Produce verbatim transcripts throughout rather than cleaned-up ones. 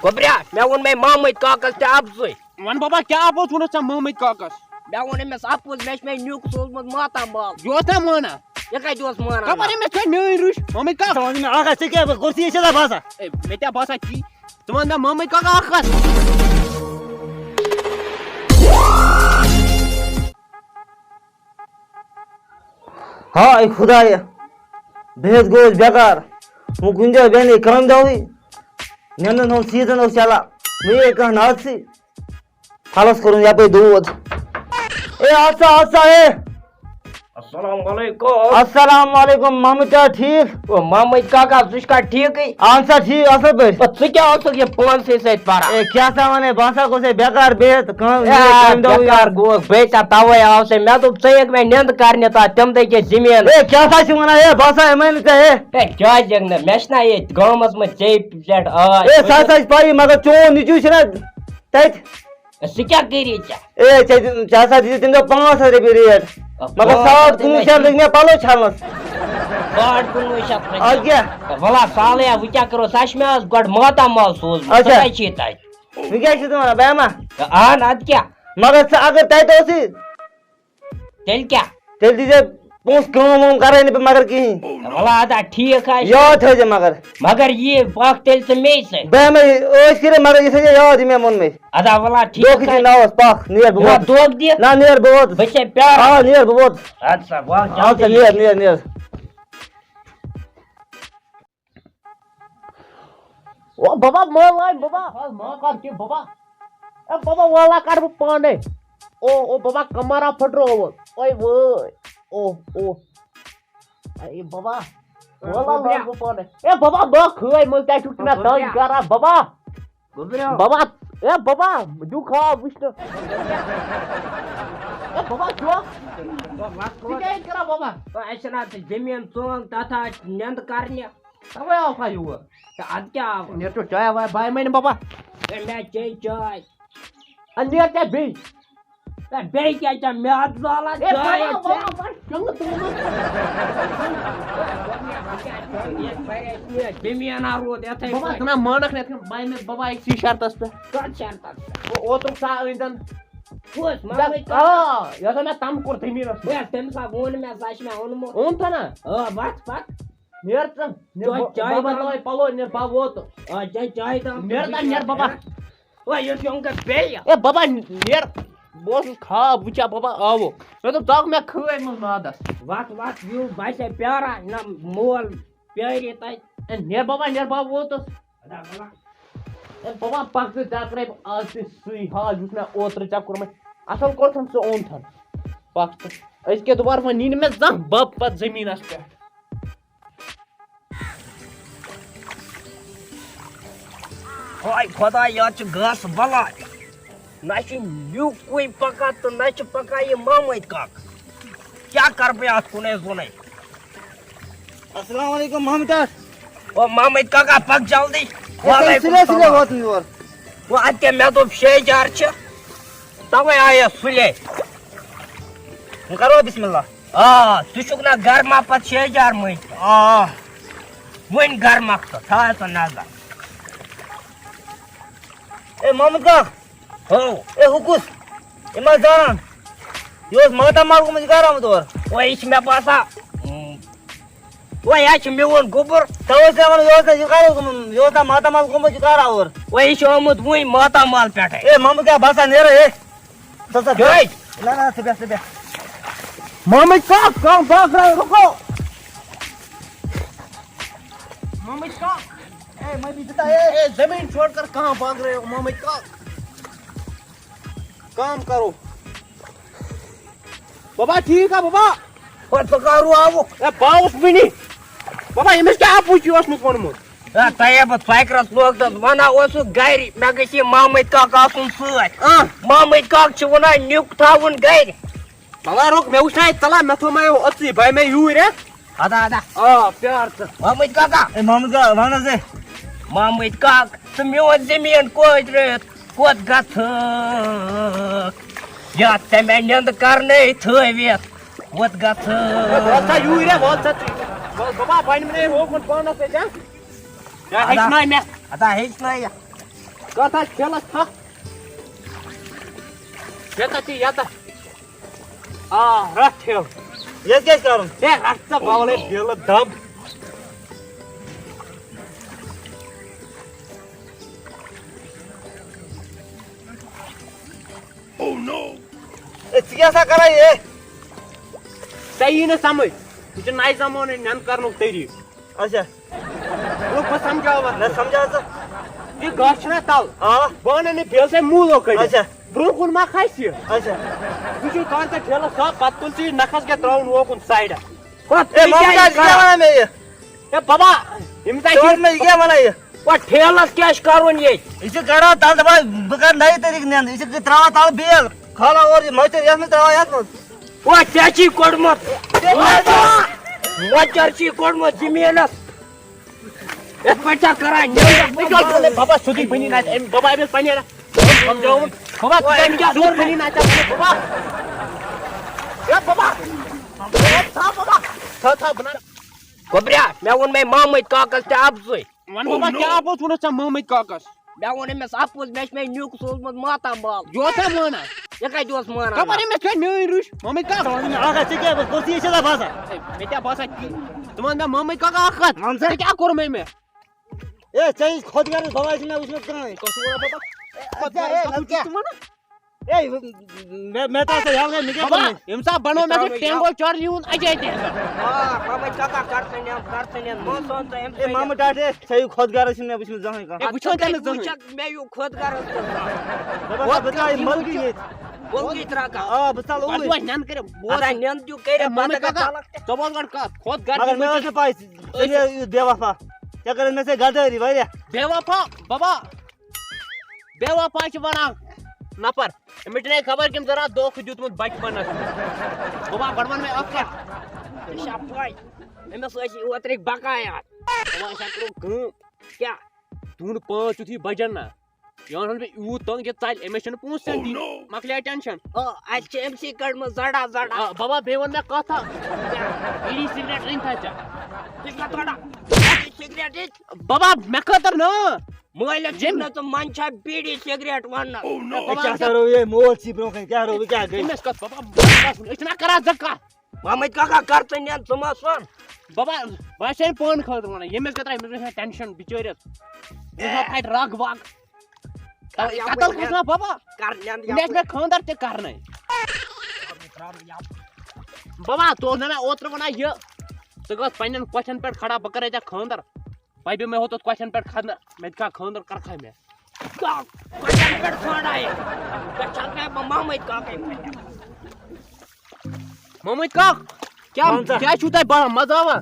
گوٚبریا، مےٚ ووٚن مےٚ محمد کاکس تہِ اَپزُے۔ وَن بابا، کیٛاہ اَپُز ووٚنُتھ ژےٚ محمد کاکس؟ مےٚ ووٚن أمِس اَپُز، مےٚ چھُ مےٚ نیُک سوٗزمُت ماتامال۔ یہِ اوس نا مانان؟ یہِ کَتہِ اوس مانان؟ خبر أمِس کَتہِ میٛٲنۍ رٕش؟ محمد کاک۔ ژٕ وَن مےٚ اَکھ کَتھ، ژےٚ کیٛاہ گوٚژھ یہِ چھےٚ نا باسان؟ اے، مےٚ کیٛاہ باسان چی؟ ژٕ وَن مےٚ محمد کاکا اَکھ کَتھ۔ ہاے خدایا، بہٕ حظ گوس بیکار۔ وۄنۍ کُنہِ جایہِ بیٚہنے کامہِ دۄہٕے۔ نیٚنٛدن ہُنٛد سیٖزن اوس چلان، وۄنۍ یِیے کانٛہہ نہ اَتھسٕے۔ پھلس کوٚرُن یپٲرۍ دود۔ اے، اَتھ سا، اَتھ سا، اے۔ السلام علیکم۔ السلام علیکم، محمد، چھا ٹھیٖک؟ او، محمد کاکا، ژٕ چھُکھا ٹھیٖکٕے؟ اَہَن سا، ٹھیٖک، اَصٕل پٲٹھۍ۔ او، ژٕ کیٛاہ اوسُکھ یہِ فونسٕے سۭتۍ پَران؟ اے، کیٛاہ سا وَنَے، بہٕ ہسا گوٚژھُے بیکار بِہِتھ، کٲم اے، کامہِ دۄہٕے بیکار یوت۔ گوٚوکھ، بیٚیہِ ژےٚ تَوَے آو سُہ۔ مےٚ دوٚپ، ژٕ یِکھ مےٚ نِنٛد کَرنہِ تَتھ، تِم دٔگۍ یہِ زٔمیٖن۔ اے، کیٛاہ سا چھِ وَنان، اے، بہٕ ہسا یِمَے نہٕ ژےٚ، اے۔ اے، کیٛازِ یِکھ نہٕ؟ مےٚ چھِنہ ییٚتہِ گامَس منٛز ژےٚ پٮ۪ٹھ آے۔ اے، سُہ ہسا چھِ پَیی، مگر چون نیٚچوٗ چھُنہ تَتہِ۔ سُہ کیٛاہ کٔری ژےٚ؟ اے، ژےٚ دِ-، ژےٚ ہسا دِژٕے تَمہِ دۄہ پانٛژھ ہَتھ رۄپیہِ ریٹ۔ آ، مگر پانٛژھ ہَتھ ساڑ کُنوُہ شیٚتھ لٔگۍ مےٚ پَلو چھَلنَس۔ ساڑ کُنوُہ شیٚتھ لٔگۍ۔ اَدٕ کیٛاہ؟ وَلہٕ سہلٕے ہا، وۄنۍ کیٛاہ کَرو؟ سُہ ہا چھُ مےٚ آز گۄڈٕ ماتامال سوٗزمُت۔ اچھا۔ سُہ کَتہِ چھُے تَتہِ؟ وۄنۍ کیٛاہ چھُ ژٕ وَنان؟ بہٕ ہٮ۪مہٕ ہا؟ اَہَن، اَدٕ کیٛاہ؟ مگر ژٕ اگر تَتہِ اوسُے، تیٚلہِ کیٛاہ؟ تیٚلہِ دیٖزِ پونٛسہٕ، کٲم وٲم کَرے نہٕ بہٕ مگر کِہیٖنۍ۔ وَلہٕ اَدا ٹھیٖک آسہِ۔ یاد تھٲیزِ مگر۔ مگر یہِ پَکھ تیٚلہِ ژٕ مے سۭتۍ۔ بہٕ ہٮ۪مَے عٲش کٔرِتھ، مگر یہِ تھٲیزِ یاد، یہِ مےٚ ووٚنمَے۔ اَدا وَلہٕ ٹھیٖک دھوکہٕ چھُے آسہِ۔ ناوَس پَکھ، نیر بہٕ نہ ووتُس۔ دھوکہٕ دِتھ۔ نہ، نیر بہٕ ووتُس۔ بہٕ چھَسے پیاران۔ آ، نیر بہٕ ووتُس۔ اَدٕ سا، وَلہٕ اَدٕ سا، جلدی۔ نیر، نیر، نیر۔ او بابا، مٲل لاے بابا۔ بس ما کر کینٛہہ بابا۔ اے بابا، ولا کر بہٕ پانے۔ او، او بابا، کمرا پھٹرووُن۔ اوے وٲے۔ او، او۔ اے بابا، ولا لاے بہٕ پانے۔ اے بابا، بہٕ کھٲے مٔلۍ، تۄہہِ چھُو تہِ مےٚ تنگ کران بابا۔ گوٚبریو۔ بابا، اے بابا، دیُک ہاو وٕچھنہٕ۔ اے بابا، چھُوا؟ ژٕ کیٛاہ ییٚتہِ کران بابا؟ اَسہِ چھِنہ ژٕ زٔمیٖن ژٲنٛگ تَتھ آسہِ نٮ۪نٛدٕ کرنہِ۔ تَوَے آوکھا یور؟ تہٕ اَدٕ کیٛاہ آو؟ نیرٕ چیوٚو چاے واے، بہٕ ہَے مَنہِ بابا۔ ہے، مےٚ چے چاے۔ اَدٕ نیر ژےٚ بیٚیہِ۔ ہے، بیٚیہِ کیٛاہ چےٚ؟ مےٚ اَدٕ زالان اے، چاے بابا، چےٚ۔ بابا، بابا، چنٛگہٕ ژٕ وَن۔ زٔمیٖن ہا روٗد یِتھَے بابا، پٲٹھۍ۔ ژٕ نہ مانَکھ نہٕ یِتھ کٔنۍ، بہٕ مےٚ بابا أکسٕے شرطَس پٮ۪ٹھ۔ کَتھ شرطَس پٮ۪ٹھ؟ او-، اوترُک سا أنۍ زَن۔ کُس؟ مےٚ، محمد آ، کاکا؟ یۄس زَن مےٚ تَمہٕ کوٚر زٔمیٖنَس پٮ۪ٹھ۔ ہے، تٔمِس ہا ووٚن مےٚ، سُہ ہا چھُ مےٚ اوٚنمُت۔ اوٚن تھا نہ؟ آ، وَتھ پَتھ۔ نیر ژٕ، نیر چاے، بہٕ، چاے بابا دام۔ تھاوَے پَلو، نیر بہٕ ووتُس۔ آ، چاے، چاے دام۔ نیر تام، نیر بابا۔ او، یہِ چھُ یِم کَتھ بیٚیہِ۔ اے بابا، نیر، بہٕ اوسُس خاب وٕچھان، بابا آوُکھ۔ مےٚ دوٚپ، دَگ مےٚ کھٲے منٛز معادَس۔ وَتھ، وَتھ، یِم بَچے پیاران، نہ مول پیارِ تَتہِ۔ اے نیر بابا، نیر بابا ووتُس۔ ادا بلا۔ اے بابا، پَکھ ژٕ، ژےٚ کَرے بہٕ آز تہِ سُے حال، یُس مےٚ اوترٕ ژےٚ کوٚرمَے۔ اَصٕل کوٚرتھَن ژٕ اوٚنتھَن۔ پَکھ ژٕ۔ أزکہِ دُبارٕ وۄنۍ نی نہٕ مےٚ زانٛہہ بَب پَتہٕ زٔمیٖنَس پٮ۪ٹھ۔ ہاے خۄداے، یَتھ چھِ گاسہٕ بَلاے۔ نہ چھُ نیُکُے پَکان تہٕ نہ چھُ پَکان یہِ محمد کاک۔ کیٛاہ کَرٕ بہٕ اَتھ کُنے زوٚنے؟ السلام علیکم محمد ٹاٹھ۔ او محمد کاکا، پَک جلدی۔ ہے، تیٚلہِ وعلیکم سُلے سُلے السلام۔ ووتُن یور۔ وۄنۍ اَدٕ کیٛاہ، مےٚ دوٚپ شیٚے جار چھِ، تَوَے آیَس سُلے۔ وۄنۍ کَرو بسم اللہ۔ آ، ژٕ چھُکھ نہ گرما پتہٕ شیٚے جار مٔنٛزۍ۔ آ۔ وۄنۍ گرمکھ ژٕ، تھاو سا نظر۔ اے محمد کاک۔ ہو۔ اے ہُہ کُس؟ اے ما زانان۔ یہِ اوس ماتامال گوٚمُت، یہِ کر آمُت اور؟ وۄنۍ یہِ چھُ مےٚ باسان، وۄنۍ یہِ چھُ میون گوٚبُر۔ ژےٚ اوس نہ وَنُن، یہِ اوس نہ، یہِ کر اوس گوٚمُت؟ یہِ اوس نہ ماتامال گوٚمُت، یہِ کر آو اور؟ وۄنۍ یہِ چھُ آمُت وُنۍ ماتامال پٮ۪ٹھَے۔ اے محمد کاک، باسان نیرٕ، اے۔ ژٕ، ژٕ، جاے۔ نہ، نہ، ژٕ بیٚہہ، ژٕ بیٚہہ۔ محمد کاک، کانٛہہ بٲگراو، رُکو۔ محمد کاک۔ اے، مٔمی دِتا، اے۔ اے، زمین چھوڑ کر کہاں بھاگ رہے ہو، محمد کاک؟ کام کرو۔ بابا، ٹھیٖک ہا، بابا؟ او، ژٕ کر آوُکھ؟ اے، بہٕ آوُس وُنی۔ بابا، أمِس کیٛاہ اَپُز چھُ اوسمُت ووٚنمُت؟ ہے، تۄہہِ ہے بہٕ ژۄکرَس لوگ تہٕ وَنان اوسُس گَرِ، مےٚ گژھِ یہِ محمد کاک آسُن سۭتۍ۔ آ۔ محمد کاک چھُ وَنان نیُک تھاوُن گَرِ۔ بابا، رُک، مےٚ وٕچھ نہ اَتہِ تَلہ، مےٚ تھوٚو مےٚ یہِ أژٕے، بہٕ مےٚ یوٗرۍ، ہہ؟ اَدا، اَدا۔ آ، پیار ژٕ۔ محمد کاکا۔ اے، محمد کاکا، وَن حظ، اے۔ محمد کاک، ژٕ میون زٔمیٖن کوٚت ترٛٲوِتھ، کوٚت گژھکھ؟ یَتھ ژےٚ مےٚ نِنٛد کَرنَے تھٲوِتھ، کوٚت گژھکھ؟ وَل سا یوٗرۍ، ہہ، وَل سا ژٕ۔ وَل، بابا، بَنہِ مےٚ ہوکُن پانَس سۭتۍ، ہہ؟ یا اَدا، ہیٚچھنٲے مےٚ۔ اَدا ہیٚچھنٲیِتھ۔ کَتھ آسہِ ٹھیلَس تھَپھ؟ یَتَتھ تہِ یَتَتھ۔ آ، رَٹھ ٹھیلہٕ۔ ییٚتہِ کیٛاہ چھِ کَرُن؟ ہے، رَٹھ ژٕ باولَے ٹھیلہٕ دَب۔ Oh no! اے، ژٕ کیٛاہ سا کَران یہِ؟ ژےٚ یی نہٕ سَمٕجھ۔ یہِ چھُ نَیہِ زَمانٕچ نٮ۪نٛدٕ کَرنُک طٔریٖقہٕ۔ اچھا۔ وۄنۍ بہٕ سَمجھاوَتھ۔ نہ، سَمجھاو ژٕ۔ یہِ گاش چھُنہ تَل۔ آ۔ بہٕ اَنَن یہِ بیٚیہِ سۭتۍ موٗلو کٔڑِتھ۔ اچھا۔ برٛونٛہہ کُن ما کھَسہِ یہِ؟ اچھا۔ وٕچھِو، کَر ژٕ ٹھیلَس صاف، پَتہٕ تُل ژٕ یہِ نَکھَس کیٛاہ ترٛاوُن ہوکُن سایڈَس۔ ہۄتھ اے، ژٕ مامہٕ کیٛاہ جان، یہِ ژٕ کیٛاہ کَران؟ وَنان مےٚ یہِ؟ ہے بَبا، یِم ژےٚ ژٕ وَن مےٚ، یہِ کیٛاہ وَنان یہِ؟ وۄنۍ ٹھیلَس کیٛاہ چھِ کَرُن ییٚتہِ؟ یہِ چھِ کَڑان تَلہٕ، دَپان، بہٕ کَرٕ نَیہِ طٔریٖقہٕ نٮ۪نٛدٕ۔ یہِ چھِ ترٛاوان تَلہٕ بیل، کھالان اورٕ یہِ مٔژھِر، یَتھ منٛز ترٛاوان یَتھ منٛز۔ وۄنۍ ژےٚ چھی کوٚڑمُت۔ وۄنۍ ژےٚ چھی کوٚڑمُت زٔمیٖنَس۔ یِتھ پٲٹھۍ چھا کَران نٮ۪نٛدٕ؟ نِکَل ژٕ مےٚ بَبا سیوٚدُے، بٔنی نہ أمۍ بَبا أمِس پَنٕنہِ سَمجھاوُن۔ بَبا، ژٕ وۄنۍ کیٛاہ أمۍ کیٛاہ کوٚر بٔنی نہ ژےٚ بَبا؟ ہے بَبا، تھاو بَبا، تھاو، تھاو، بہٕ نہ گوٚبریا، مےٚ ووٚن مےٚ مامٕتۍ کاکَس تہِ اَپزُے۔ وَن بابا، کیٛاہ اَپُز ووٚنُتھ ژےٚ مامٕتۍ کاکَس؟ مےٚ ووٚن أمِس اَپُز، مےٚ چھِ مےٚ نیُک سوٗزمُت ماتامال۔ یہِ اوسا مانان؟ یہِ کَتہِ اوس مانان؟ خبر أمِس چھےٚ میٛٲنۍ رٕش۔ مامٕتۍ کاک۔ ژٕ وَن مےٚ اَکھ کَتھ، ژےٚ کیٛاہ باسان؟ ژٕ یہِ چھےٚ نا باسان؟ ہے، مےٚ کیٛاہ باسان؟ ژٕ وَن مےٚ مامٕتۍ کاکا اَکھ کَتھ۔ وَن سا۔ ژےٚ کیٛاہ کوٚرمَے مےٚ؟ اے، ژےٚ یُس خۄد غرض بَبا چھِ مےٚ وٕچھمُت کٕہٕنۍ۔ کۄس وَنان بابا؟ خۄد اے، غرض اے، کَتھ وَنان چھُکھ کیٛاہ؟ ژٕ وَنان؟ اے، مےٚ، مےٚ ترٛاو سا یَلہٕ، مےٚ کیٛاہ بابا، کوٚرمُت؟ ییٚمہِ ساتہٕ بَنوو مےٚ سُہ ٹھینٛگو چۄر یِہُنٛد اَجے تہِ۔ آ، بابا، کاکا، کر ژٕ نیٚن، کر ژٕ نیٚن، مہ سوٚن ژٕ أمۍ اے، سۭتۍ۔ مامہٕ ٹاٹھے، ژےٚ یہِ خۄد غرض چھُنہٕ مےٚ وٕچھمُت زٕہٕنۍ کانٛہہ۔ اے، وٕچھو ژٕ تٔمِس کَتہِ زٕہٕنۍ۔ وٕچھکھ مےٚ یہِ خۄد غرض کوٚرمُت؟ بابا، خۄد بہٕ ژاے غرض مَلکٕے ییٚتہِ۔ مُلکٕے ترٛکھ۔ آ، بہٕ ژَلہٕ پَتہٕ اوٗرۍ۔ وۄنۍ نیٚن کٔرِتھ، بہٕ اَدا اوسُس نیٚن دیُن کٔرِتھ، اے، مامہٕ پَتہٕ کاکا، کَتھ ژَلَکھ ژٕ؟ ژٕ بوز گۄڈٕ کَتھ، خۄد غرض مگر مےٚ ٲس نہٕ پَے، ژےٚ چھےٚ یہِ بے وفا۔ ژےٚ کٔرٕتھ مےٚ سۭتۍ غدٲری واریاہ۔ بے وفا، بابا۔ بے وفا چھِ وَنان نفر۔ أمِس چھُنہٕ خبر کٔمۍ ذرا دھوکہٕ دیُتمُت بچپنس۔ بابا، گۄڈٕ وَن مےٚ اَکھ کَتھ۔ ژےٚ چھا پَے؟ أمِس ٲسۍ اوترٕکۍ بقایا۔ بابا، أسۍ ہا کَرو کٲم۔ کیٛاہ؟ دوٗنہٕ پانٛژھ یُتھُے بجن نا، یہِ وَنہٕ ہن بہٕ یوٗت تنٛگ یہِ ژَلہِ، أمِس چھِنہٕ پونٛسہٕ تہِ۔ مۄکلیٛاے ٹٮ۪نشن۔ آ، اَسہِ چھِ أمۍ سٕے کٔڑمٕژ زَڑا زَڑا۔ آ، بابا، بیٚیہِ وَن مےٚ کَتھ اَکھ۔ کیٛاہ؟ بیٖڑی سِگریٹ أنۍ تھا ژےٚ؟ ژٕ چھُکھا تھوڑا بیٖڑی سِگریٹ أنۍ؟ بابا، مےٚ خٲطرٕ نہٕ۔ مٲلِس چھُنہٕ ژٕ منٛدچھا بیٖڑی سِگریٹ وَننَس۔ ہے، بابا، أسۍ کیٛاہ کَرو یے؟ مول ژی برٛونٛہہ کَنہِ کیٛاہ کَرو؟ بہٕ کیٛاہ گٔے؟ أمِس کَتھ، بابا، أسۍ چھِنہ کَران زٕ کَتھ۔ محمد کاکا، کر ژٕ نٮ۪ن، ژٕ ما سوٚن۔ بابا، بہٕ ہا چھُسے پانہٕ خٲطرٕ وَنان، ییٚمِس خٲطرٕ أمِس گژھِ ہا ٹٮ۪نشَن بِچٲرِس۔ أمِس ما پھَٹہِ رَگ وَگ۔ کر یا قتل وۄنۍ کُس نا بابا؟ کر نٮ۪ن یا مےٚ چھِ وۄنۍ۔ مےٚ خانٛدر تہِ کَرنَے۔ بابا، ژٕ اوس نہ مےٚ اوترٕ وَنان یہِ، ژٕ گژھ پنٛنٮ۪ن کۄٹھٮ۪ن پٮ۪ٹھ کھڑا، بہٕ کَرَے ژےٚ خانٛدر۔ پَبہِ مےٚ ہوٚتَتھ کۄٹھٮ۪ن پٮ۪ٹھ کھَنہٕ، مےٚ تہِ کھا خانٛدر کَرکھا مےٚ۔ کَتھ کۄٹھٮ۪ن پٮ۪ٹھ ژھانٛڈا یہِ؟ ژےٚ چھَکھ نہ بہٕ محمد کاکَے پَتہٕ۔ محمد کاک، کیٛاہ، وَن سا۔ کیٛاہ چھُو تۄہہِ باسان، مَزٕ آوا؟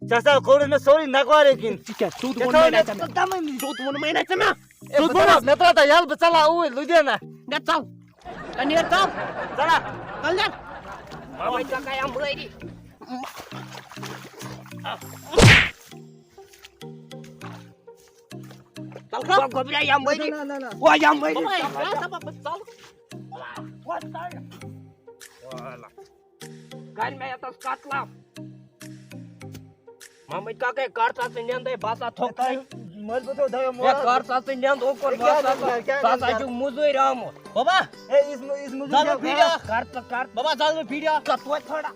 ژےٚ ہسا کوٚرُتھ مےٚ سورُے نقوارے کِنۍ۔ ژٕ کیٛاہ، سیوٚد ژےٚ ووٚنمَے تھٲو نا مےٚ ژےٚ مےٚ؟ ژٕ دَمٕے نِش۔ سیوٚد ووٚنمَے نا ژےٚ مےٚ؟ اے، سیوٚد بہٕ ووٚنمَے۔ ژَلہٕ، مےٚ ترٛاو تہٕ یَلہٕ، بہٕ ژَلہٕ ہا اوٗرۍ لُدھیانہ۔ نیر ژَل۔ ژَلہٕ ہا۔ ژَل نیر۔ محمد کاکا یا مٲری۔ تَلہٕ کھا؟ گۄ-، گۄبریا یَم ؤری۔ نہ، نہ، نہ، نہ۔ او یَم ؤری۔ بابا، یہِ کیٛاہ سا بابا، ژَل۔ کَر مےٚ یَتَس قتلام۔ محمد کاکے، کَر سا ژٕ نٮ۪نٛدَے، بہٕ ہسا تھوٚکھ ژٕے۔ مٔلۍ بہٕ تھوٚو دَیو ہے، مول۔ کَر سا ژٕ نٮ۪نٛد اوکُن، ہے، بہٕ کیٛاہ ہسا نٮ۪نٛد، کیٛاہ ژٕ ہسا نٮ۪نٛد؟ چھُکھ مٔزوٗرۍ آمُت۔ بابا، ہے، یُس مٔ-، یُس مٔزوٗرۍ ژَل آمُت۔ بیٖڑیا۔ کَر ژٕ، کَر۔ بابا، ژَل نہٕ بیٖڑیا۔ ژٕ توتہِ تھوڑا۔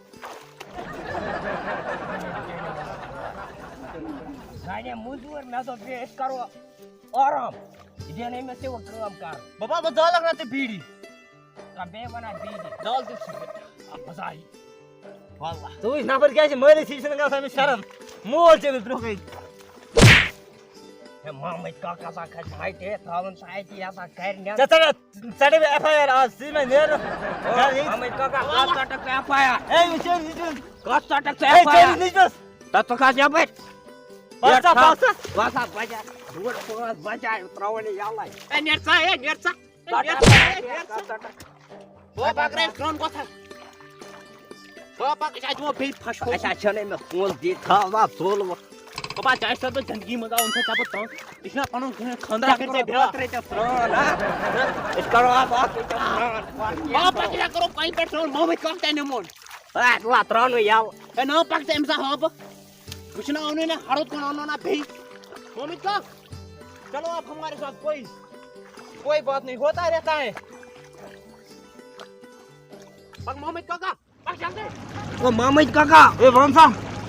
سانہِ موٚزوٗر، مےٚ دوٚپ، یہِ أسۍ کَرو آرام۔ یہِ دِن أمِس تہِ وۄنۍ کٲم کَرُن۔ بابا، بہٕ زالَکھ نہ ژٕ بیٖڑی۔ کانٛہہ بیٚیہِ وَنان بیٖڑی۔ زال تہِ ژٕ۔ آ، مَزٕ آیہِ۔ واللہ۔ ژٕ وٕچھ نفر کیٛاہ چھِ مٲلِس، یہِ چھِنہٕ گژھان أمِس شرم۔ مول چھِ أمِس برٛونٛہہ کَنہِ۔ ہے، محمد کاکا سا کھَسہِ ہَٹہِ، ترٛاوُن سُہ اَتی ہسا کَرِ نٮ۪نٛد۔ ژےٚ ژَٹَتھ ژَٹے مےٚ ایف آی آر آز، ژٕ مےٚ نیرٕ۔ او، گرٕ ییٚتہِ۔ محمد کاکا، کَتھ ژَٹَکھ ژٕ ایف آئی آر؟ ہے، یہِ چھُ، یہِ چھُ۔ کَتھ ژَٹَکھ ژٕ اے، ایف آئی آر؟ ژےٚ نِش گژھ۔ تَتھ ژٕ کھَس یَپٲرۍ۔ پَکھ سا، پَکھ سا۔ وَسا بَجا۔ ڈوٗر پانٛژھ بَجا، ترٛاوَن یہِ یَلَے۔ اے، نیر سا، اے، نیر سا۔ اے، نیر سا، اے، نیر سا۔ کَتھ ژَٹَکھ؟ بہٕ پَکہٕ رَے کرٛون کۄتھَر۔ بہٕ پَکہٕ، أسۍ حظ دِمو بیٚیہِ پھَش ہو۔ اَسہِ حظ چھَنہٕ أمِس پونٛسہٕ دِتھ، تھاو نا ژوٚل وۄنۍ۔ بابا، ژےٚ آسہِ سا بہٕ زندگی منٛز آو، أمۍ سۭتۍ ژےٚ بہٕ تنٛگ۔ یہِ چھُنہ پَنُن کٕہٕنۍ خانٛدار ژےٚ کٔرۍ کٔرۍ ژےٚ بیٛاکھ۔ بیٛاکھ ترٛٲے ژےٚ سرٛان، ہا؟ أسۍ کَرو اَتھ اَکھ أکِس سرٛان۔ بابا، پَکھ، أسۍ ہا کَرو کۄلہِ پٮ۪ٹھ سرٛان، محمد کاک تہِ نِمون۔ اے، لَتراونہٕ یَوٕ۔ ہے، نا، پَکھ ژٕ أمِس ہا ہاو بہٕ۔ وٕچھ نہ، اوٚنُے نہ ہَرُد کُن، اوٚنُو نہ بیٚیہِ۔ محمد کاک۔ चलो, आप हमारे साथ कोई कोई बात नहीं, होता रहता है। पक मोहम्मद काका, पक जल्दी। او محمد کاکا، اے وَن سا۔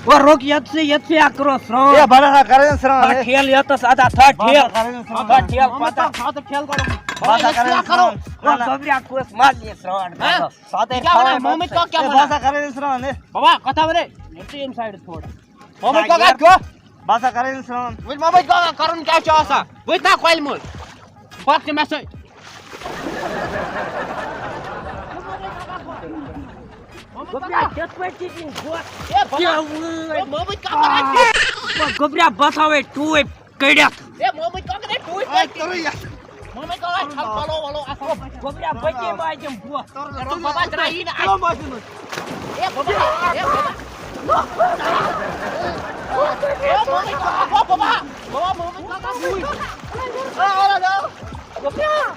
او رُک ییٚتہِ سے، ییٚتہِ سے اکھ کرو سرٛان۔ اے بَنہ سا کَرٕنۍ سرٛان، تھا اے۔ ٹھیل یَتَس اَدا، تھا بَنہ ٹھیل۔ سا کَرٕنۍ سرٛان، تھا اے۔ ٹھیل پَتہ۔ سا تہٕ ٹھیل کَرو۔ بَنہ سا کَرٕنۍ سرٛان۔ او گوٚبریا کُس مَزٕ یہِ سرٛان ہہ؟ کَرو۔ سا تہٕ کیٛاہ وَنان؟ ٹھیل محمد کاکا کیٛاہ اے وَنان؟ بَنہ سا کَرٕنۍ سرٛان، اے۔ بابا، کَتھا وَنے؟ ییٚتہِ اِنسایڈَس تھوڑا۔ محمد کاکا کیٛاہ؟ بَنہ سا کَرٕنۍ سرٛان۔ وٕچھ محمد کاکا، کَرُن کیٛاہ چھُ آسان؟ وٕچھ نا کۄلہِ منٛز۔ پَکھ ژٕ مےٚ سۭتۍ۔ گوٚبریا، کِتھ پٲٹھۍ چھِ دِنۍ بوس؟ اے بابا، کیٛاہ وٲے؟ اے محمد کاکا، آ، گوٚبریا، بہٕ تھاوَے ٹوٗپۍ کٔڑِتھ۔ اے محمد کاکا، اے ٹوٗپۍ آے کٔڑِتھ۔ کَرو یَتھ۔ محمد کاکا، چھَل پَلو وَلو اَصٕل پٲٹھۍ۔ گوٚبریا، بہٕ کَمہِ آیہِ دِمہٕ بوس؟ اے بابا، درٛایی نہٕ اَتہِ۔ اے بابا، اے بابا۔ اے محمد کاکا، بابا۔ بابا، محمد کاکا، بوٗلۍ۔ گوٚبریا۔